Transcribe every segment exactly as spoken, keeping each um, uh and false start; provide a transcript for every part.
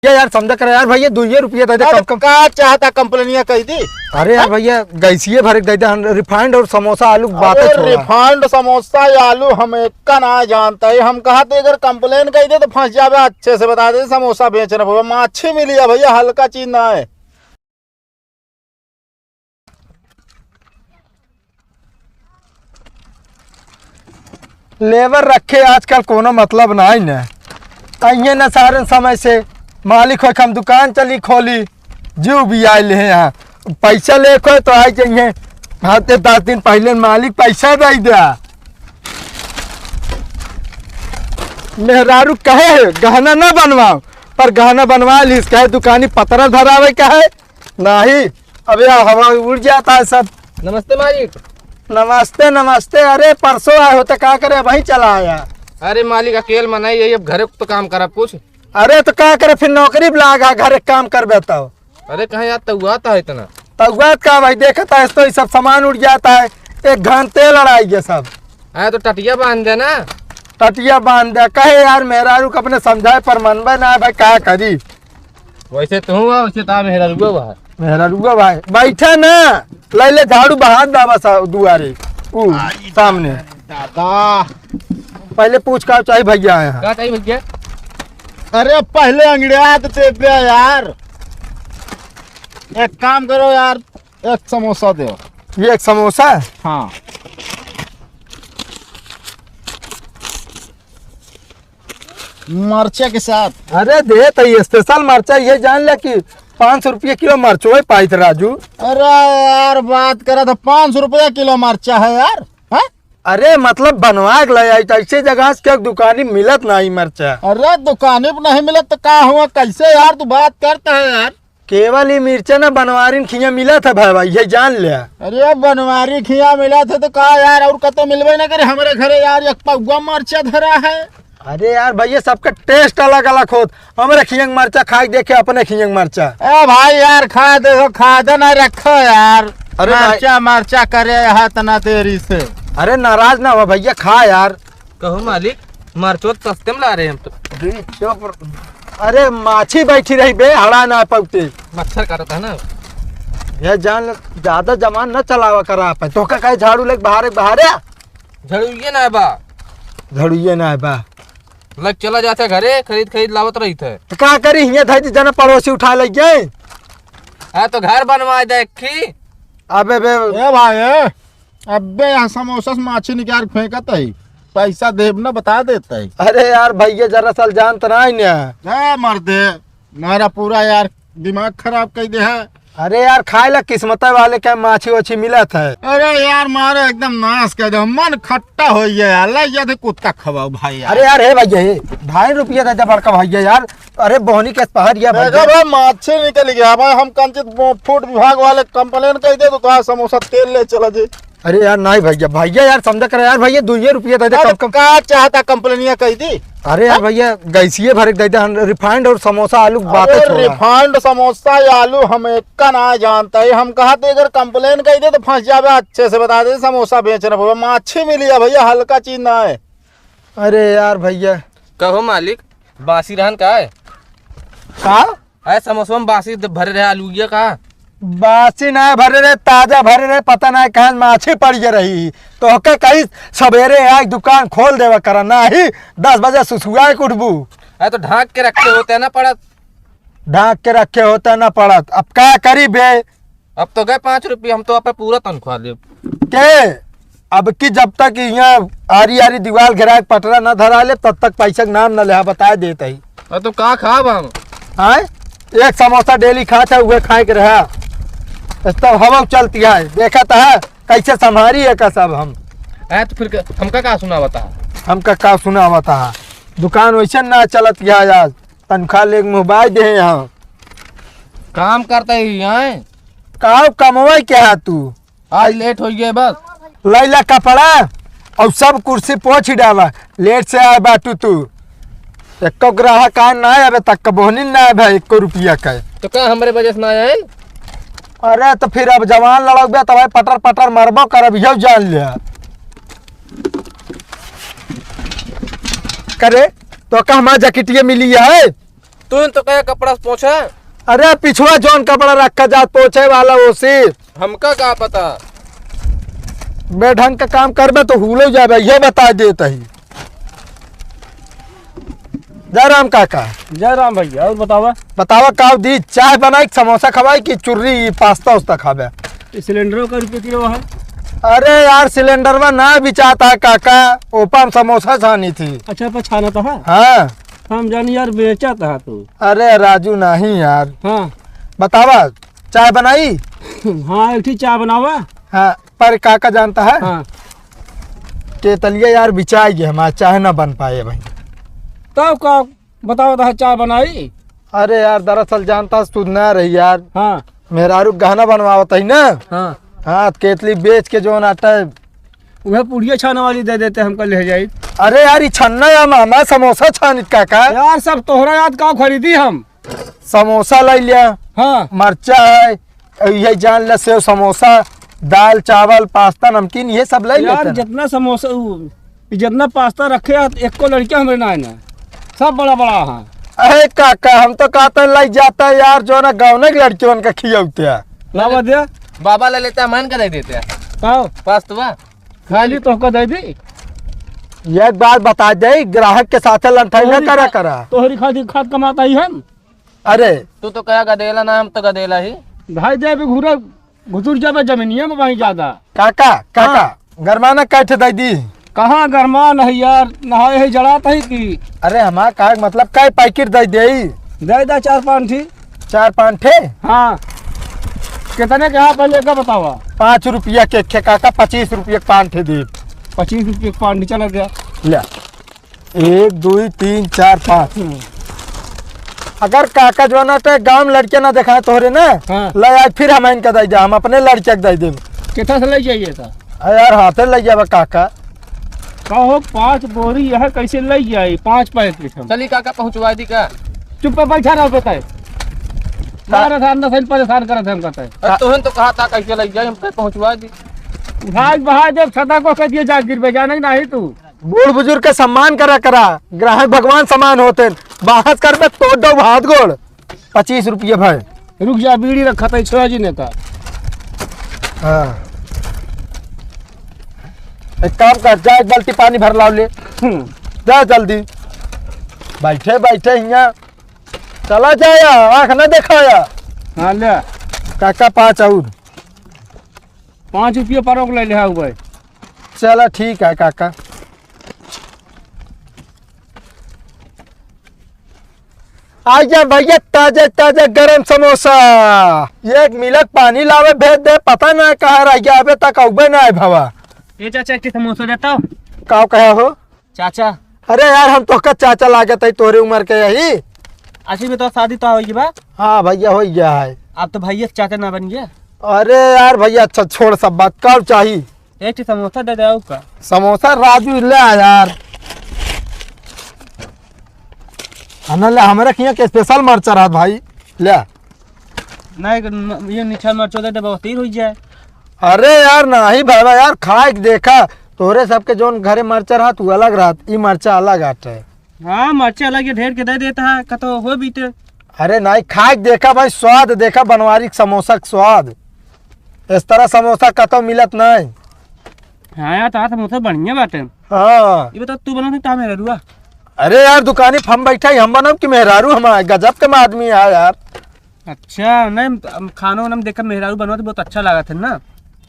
भैया यार, समझा कर यार भैया, दुइये रुपया दे दे, अरे कम कम। का चाहता, कंप्लेनिया कह दी? अरे यार भैया, गैसिये भर के दे दे, हम refined और समोसा, आलू, बातें अरे छोड़ा। Refined समोसा या आलू हम एक का ना जानता है। हम कहा तो अगर कंप्लेन कह दे तो फंस जावे, अच्छे से बता दे, समोसा बेच रहे भैया, माछी मिली है भैया, हल्का चीज ना है। लेबर रखे आजकल कोनो मतलब नाई न। अइहे न सारन समय से, मालिक होइके हम दुकान चली खोली, जीव भी आइल है यहाँ। पैसा लेके तो आइ जइहे, हफ्ते दस दिन पहिले मालिक पैसा दइ द्या। मेहरारू कहे है, गहना न बनवाओ, पर गहना बनवा लीस, कहे दुकानी पतरा धरावे कहे, नाही, अबे यार, हवा उड़ जाता है सब। नमस्ते मालिक। नमस्ते, नमस्ते। अरे, परसों आए हो तो का करे, वहीं चला आया। अरे मालिक, अकेल में नहीं, यही अब घरे तो काम करब कुछ। अरे, तो का करे, फिर नौकरी पे लागा, घरे काम करबे तो। अरे, कहाँ यार, तउआत है इतना। तउआत का भाई, देखता है तो ये सब सामान उड़ जाता है, एक घंटे लड़ाई ये सब। हाँ, तो टटिया बांध दे ना। टटिया बांध दे, कहे यार, मेहरारू के अपने समझाए पर मनबे ना है भाई, का करी। वैसे तो हुआ, वैसे तो मेहरारुआ बा। मेहरारुआ भाई, बैठा ना, ले ले झाड़ू बहार दा बस दुआरे, ऊ सामने। दादा। पहले पूछ का चाहिए भैया यहाँ। का चाहिए भैया? अरे पहले अंगड़िया तो दे दे यार। एक काम करो यार, एक समोसा दो। ये एक समोसा? हाँ। मरचा के साथ। अरे दे तो ये special मरचा, ये जान ले कि पाँच सौ रुपये किलो मरचो है पाइत राजू। अरे यार, बात करा था, पाँच सौ रुपया किलो मरचा है यार। हाँ? अरे मतलब बनवा के ले आई, तो ऐसे जगह से क्या दुकानी मिलत नहीं मरचा? अरे दुकानी पे नहीं मिलत तो का हुआ, कैसे यार तू बात करता है यार? केवल ही मिर्चा ना बनवारिन खिया मिलत है भाई, भाई, ये जान ले। अरे बनवारी खिया मिलत है तो का यार, और कतो मिलबे ना करे हमरे घरे यार, एक पौवा मरचा धरा है। अरे यार भैया, सबका taste अलग अलग होत, हमरे खिया के मरचा खाए देखे अपने खिया के मरचा। ए भाई यार, खा दे हो, खा दे ना रखो यार। अरे भाई। मरचा मरचा करे हाथ ना तेरी से। अरे नाराज ना हो भैया, खा यार। कहो मालिक, मरचो तो सस्ते में ला रहे हम तो। अरे चुप। अरे माछी बैठी रही बे, हड़ा ना पौते। मच्छर काटता है ना। ये जान ले, ज्यादा जबान न चलावा करा पे। तोहका काहे झाड़ू लेके बाहरे, बाहरे? झाड़ू ये ना बा। झाड़ू ये ना बा। लग चला जाते घरे, खरीद खरीद लावत रही थे। तो का करी, हियाँ धई दी, जना पड़ोसी उठा ले गए। हाँ तो घर बनवा दे खी। अबे बे। ए भाई, ए। अबे यहाँ समोसा से माछी निकाल फेंकत है, पैसा देब ना बता देत है। अरे यार भैया, दरअसल जानत ना है ना। ए मर्दे, मारा पूरा यार दिमाग खराब कर दे है। अरे यार, खाए ला किस्मत वाले के माछी वाछी मिलत है। अरे यार, मारे एकदम नाश कर दे, मन खट्टा हो गया यार, ले जाते कुत्ता खवाओ भाई यार। अरे यार, हे भैया, हे ढाई रुपया दे दे बड़का भैया यार। अरे बोहनी के पहाड़ या भैया। देखो भाई, माछी निकल गया भाई, हम कंचित फूड विभाग वाले कंप्लेन कर दे तो तुम्हारा समोसा तेल ले चला जी। अरे यार, नहीं भैया, भैया यार, समझा कर यार, भैया, दुइये रुपया दे दे, अरे कम, कम। का चाहता, कंप्लेनिया कह दी? अरे यार हाँ? भैया, गैसिये भर के दे दे, हम refined और समोसा, आलू, बातें अरे छोड़ा। Refined समोसा या आलू हम एक का ना जानता है, हम कहा तो अगर कंप्लेन कह दे तो फंस जावे, अच्छे से बता दे, समोसा बेच रहे भैया, माछी मिली है भैया, हल्का चीज ना है। अरे यार भैया। कहो मालिक, बासी रहन का है? का? अरे समोसवा में बासी द-, भरे रहे आलू ये का? बासी ना भरे रहे, ताजा भरे रहे, पता ना कहाँ माछी पड़ गए रही। तो ओके कही सवेरे आज दुकान खोल देवा करा, ना ही दस बजे सुसुआ के उठबू। अरे तो ढाँक के रखे होते ना पड़त। ढाँक के रखे होते ना पड़त, अब का करी बे? अब तो गए पाँच रुपये, हम तो आपे पूरा तनख्वाह लेब। के? अब की जब तक यहाँ आरी आरी दीवार घेरा के पटरा न धरा ले, तब तक पैसा के नाम न ले, बता देत ही। अरे तो का खाब हम? आय? एक समोसा daily खात है, उहे खाए के रहा। इस तब हवा चलती है, देखत है कैसे संभारी है का सब हम। अरे तो फिर क-, हमका का सुनावता है? हमका का सुनावता है? दुकान वैसे ना चलत है आज, तनख्वाह लेके मुँह बाज दे यहाँ। काम करता ही है। का कमवा के है तू? आज लेट हो गया बस। लैला कपड़ा और सब कुर्सी पोछ ही डावा। लेट से आए बाटू तू। एको ग्राहक आए ना आवे तक का बोहनी ना आए भाई, एको रुपया का। तो का हमरे वजह से ना आए? अरे तो फिर अब जवान लड़क बे तब पटर पटर मरबो करब, यह जान ले। करे तो का हमार जैकेटिया मिली है? तू तो कहे कपड़ा से पोछा। अरे पिछुआ जौन कपड़ा रखा जात पोछे वाला ओसी। हमका का पता। बेढंग का काम करबे तो हुलो जाबे, ये बता देत ही। जय राम काका। जय राम भैया, और बतावा? बतावा का दी, चाय बनाई कि समोसा खवाई कि चुर्री पास्ता उस्ता खाबे? ये सिलेंडरों का रुपये किलो है। अरे यार सिलेंडरवा ना बिचाता काका, ओपा हम समोसा छानी थी। अच्छा, पर छाना तो है। हाँ। हम जानी यार बेचत है तू। अरे राजू नहीं यार। हाँ। बतावा, चाय बनाई? हाँ, एक ठी चाय बनावा। हाँ, पर काका जानता है? हाँ। केतलिया यार बिचाई गए हमार, चाय ना बन पाए भाई। तब का बतावा, तो चाय बनाई? अरे यार, दरअसल जानता है, सुध ना रही यार। हाँ। मेहरारू गहना बनवावत है ना। हाँ। हाँ, केतली बेच के जो आटा है, वह पुड़िया छाने वाली दे देते, हमका ले जाई। अरे यार, ई छन्ना या मामा समोसा छानित काका। यार, सब तोहरा याद का खरीदी हम। समोसा ले लिया। हाँ। मरचा है, ये जान ले, सेव समोसा, दाल, चावल, पास्ता, नमकीन, ये सब ले यार, लेते हैं। जितना समोसा, उ, जितना पास्ता रखे हैं, एको लड़का हमरे ना है ना, सब बड़ा बड़ा है। अरे काका, हम तो कहते हैं, ले जाता है यार, जो ना गाँव के लड़कियों का खियाते हैं। लावा दे। बाबा ले लेते हैं, मन का दे देते हैं। पाओ। पास्तवा। खाली तोहका दे दी। एक बात बता दे, ग्राहक के साथ लंठाई ना तोहरी करा खा-, करा। तोहरी खातिर खाद कमाता ही हम। अरे। तू तो कहा गदेला ना, हम तो गदेला ही। भाई दे भी घूरा घुसुर जाबे जमीनिया में वहीं ज्यादा। काका, काका, हाँ। गरमाना कैठ दे दी। कहाँ गरमान है यार, नहाए है जड़ात है कि। अरे हमार का मतलब, कै पैकेट दे दे? दे दे चार पाँच ठी। चार पाँच ठे? हाँ। कितने के यहाँ पहले का बतावा? पाँच रुपया के एक ठे काका, पच्चीस रुपया के पाँच ठे दी। पच्चीस रुपया के पाँच ठे, चला गया। ले। एक, दुई, तीन, चार, पाँच। हम्म। अगर काका जो ना तो गाँव में लड़के ना देखाए तोहरे ना, हाँ। ले आज फिर हम इनका दे दे, हम अपने लड़के के दे देब। कितना से ले जाइए था? अरे यार, हाथे ले जाबे काका। कहो, पाँच बोरी यह कैसे ले जाई? पाँच पैकेट हम। चली काका, पहुँचवा दी का? चुप पे बैठा रहो, बताए। का? मारा था, अंदर से परेशान करत है, हम कहते हैं। अरे, तोहन तो कहा था, कैसे ले जाई, हम कहे पहुँचवा दी। भाई, भाई, देख, सदा को कह दिए, जा गिर पे जाने की नहीं तू। बूढ़ बुजुर्ग के सम्मान करा करा, ग्राहक भगवान समान होते हैं। बहस करबे तोड़ दो हाथ गोड़। पच्चीस रुपये भाई। रुक जा, बीड़ी रखा था छोरा जी ने का। हाँ। एक काम कर, जा एक बाल्टी पानी भर लाव ले। हम्म। जा जल्दी। बैठे बैठे हियाँ। चला जाया, आँख ना देखाया। हाँ ले। काका पाँच और। पाँच रुपये परोक ले ले, हाँ भाई। चला ठीक है काका। आ गया भैया, ताजे ताजे गरम समोसा। एक मिलक पानी लावे भेज दे, पता ना कहाँ रह गया, अबे तक अउबे ना आए भवा। ये चाचा, एक समोसा देता हो? का कहा हो? चाचा। अरे यार, हम तोहका चाचा लागत है, तोहरे उम्र के यही। अच्छा, बताओ, शादी तो होई बा? हाँ भैया, हो गया है। आप तो भैया के चाचा ना बन गया। अरे यार भैया, अच्छा छोड़ सब बात, का चाही? एक ठे समोसा दे दे, आऊ का? समोसा राजू ले आ यार। हमें ले, हमरे खिया के स्पेशल मरचा रहत भाई, ले। नहीं, न-, ये नीचा मरचो दे दे, बहुत तीर हो जाए। अरे यार, नहीं भाई यार, खाए के देखा, तोरे सबके जोन घरे मरचा रहत, उ अलग रहत, ई मरचा अलग आटे। हाँ, मरचा अलग, ये ढेर के दे देता है, कतो हो बीते। अरे नहीं, खाए के देखा भाई, स्वाद देखा, बनवारी के समोसा के स्वाद। इस तरह समोसा कतो मिलत नहीं। हाँ यार, तार समोसा बढ़िया बाटे। हाँ। ये बता, तू बनाते का मेहरारू? अरे यार, दुकानी पे हम बैठा ही, हम बनब कि मेहरारू हमारे? गजब के आदमी है यार। अच्छा, नहीं, हम खानो वानो में देखा मेहरारू बनवा तो बहुत अच्छा लागत है ना।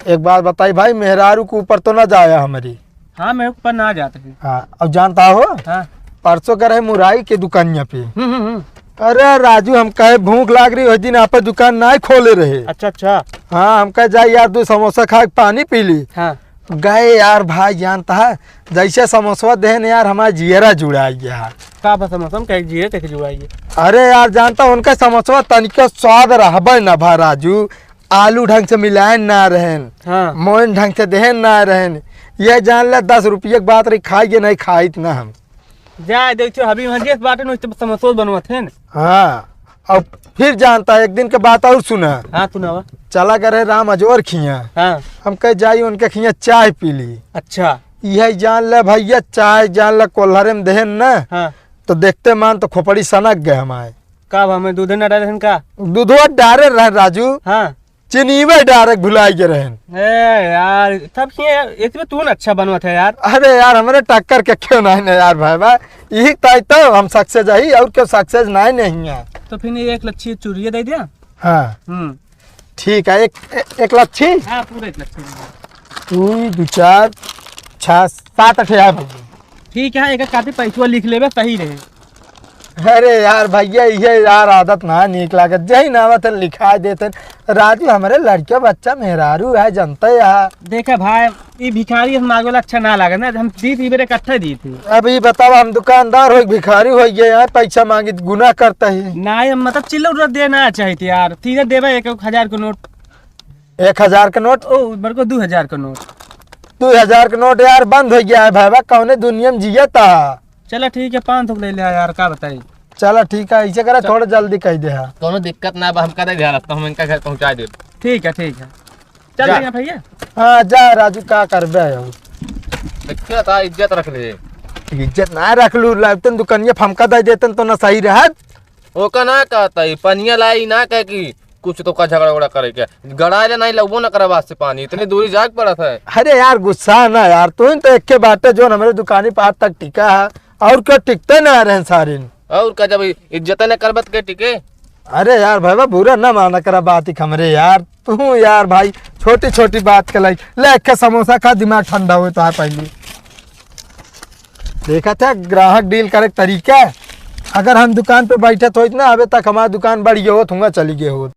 एक बात बताई भाई, मेहरारू के ऊपर तो ना जाया हमारी। हाँ, मेरे ऊपर ना जाते हैं। हाँ, अब जानता हो? हाँ। परसों गए रहे मुराई के दुकानिया पे। हम्म, हम्म, हम्म। अरे राजू, हम कहे भूख लाग रही, उस दिन आप दुकान ना खोले रहे। अच्छा, अच्छा। हाँ, हम कहे जाए यार, दो समोसा खा के पानी पी ली। हाँ। गए यार भाई, जानता है, जैसे समोसवा देहन यार, हमारा जियरा जुड़ा गया है। का बा समोसा में कहे जियरा कैसे जुड़ा गया? अरे यार, जानता, उनका समोसवा तनिको स्वाद रहबे ना भा राजू, आलू ढंग से मिलाए ना रहन, हाँ। मोइन ढंग से देहन ना रहन, ये जान ले, दस रुपये के बात रही, खाई के नहीं खाइत ना हम। जा, देखियो, अभी वहाँ जे बाटे न, उससे समोसा बनवत है ना। हाँ, अब फिर जानता है, एक दिन के बात और सुना। हाँ, सुनावा। चला गए रहे राम अजोर खिया। हाँ। हम कहे जाई उनके खिया चाय पी ली। अच्छा। यह जान ले भैया, चाय जान ले कोल्हरे में देहन ना, हाँ। तो देखते मान तो खोपड़ी सनक गए हमारे। का भाव में दूध ना डाले हन का? दूधवा डारे रहे राजू। हाँ। चीनीवे डारे भुलाई के रहन। ए यार, तब की यार, एक तो तू न अच्छा बनवत है यार। अरे यार, हमरे टक्कर के क्यों नहीं ना यार भाई, भाई, यही ताई तो हम सक्सेस आई और क्यों सक्सेस नहीं, नहीं है। तो फिर ये एक लच्छी चूरिया दे दिया। हाँ। हम्म। ठीक है, एक, एक लच्छी। हाँ, पूरे एक लच्छी। दू, दू, चार, छः, सात, आठ यार भैया। ठीक है, एक काफी पैसवा लिख लेबे, सही रहे। अरे यार भैया, ये यार आदत ना नीक लागत, जही ना आवत है लिखा देते। राजू, हमरे लड़के बच्चा मेहरारू है, जनते है। देखे भाई, ई भिखारी हम मांगे वाला अच्छा ना लागे ना, हम दी थी, बेरे इकट्ठे दी थी। अब ये बताओ, हम दुकानदार हो, भिखारी हो गए हैं, पैसा मांगी त गुनाह करता ही। ना, ये मतलब चिल्लर उल्लर देना चाहिए थी यार, सीधे देवे एक, एक हजार के नोट। एक हजार के नोट? ओ, बड़को दू हजार के नोट। दू हजार के नोट यार बंद हो गया है भाई, कौने दुनिया में जियता? चला ठीक है, पाँच सौ ले ले यार, का बताई। चला ठीक है, ऐसे करे, चल। थोड़ा जल्दी कह दे हा। कौनो दिक्कत ना बा, हमका दे दे रास्ता, हम इनका घर पहुँचा दे। ठीक है, ठीक है। चल जा। भैया, भैया। हाँ, जा राजू, का करबे हो? देखिए, ता इज्जत रख ले। इज्जत ना रख लू, लाइतन दुकानिया फमका दे देतन तो ना सही रहत। ओका ना कहता ही, पनिया लाई ना कह कि कुछ तो का झगड़ा उगड़ा करे के। गड़ाए ले नहीं लगबो ना करे वास्ते पानी, इतनी दूरी जाग पड़त है। अरे यार, गुस्सा ना यार, तू ही तो एक के बाटे जो हमरे दुकानी पर आज तक टिका है, और क्यों टिकते ना रहे सारिन। और का, जब इज्जत न करबत के टिके? अरे यार भाई, बुरा ना माना करा बात ही हमरे यार, तू यार भाई, छोटी छोटी बात के लाई, ले एक समोसा खा, दिमाग ठंडा हो तो पहले। देखा था ग्राहक डील करे के तरीका। अगर हम दुकान पे बैठे तो इतना अबे तक हमारा दुकान बढ़ गया होत, हुआ चली गए होत।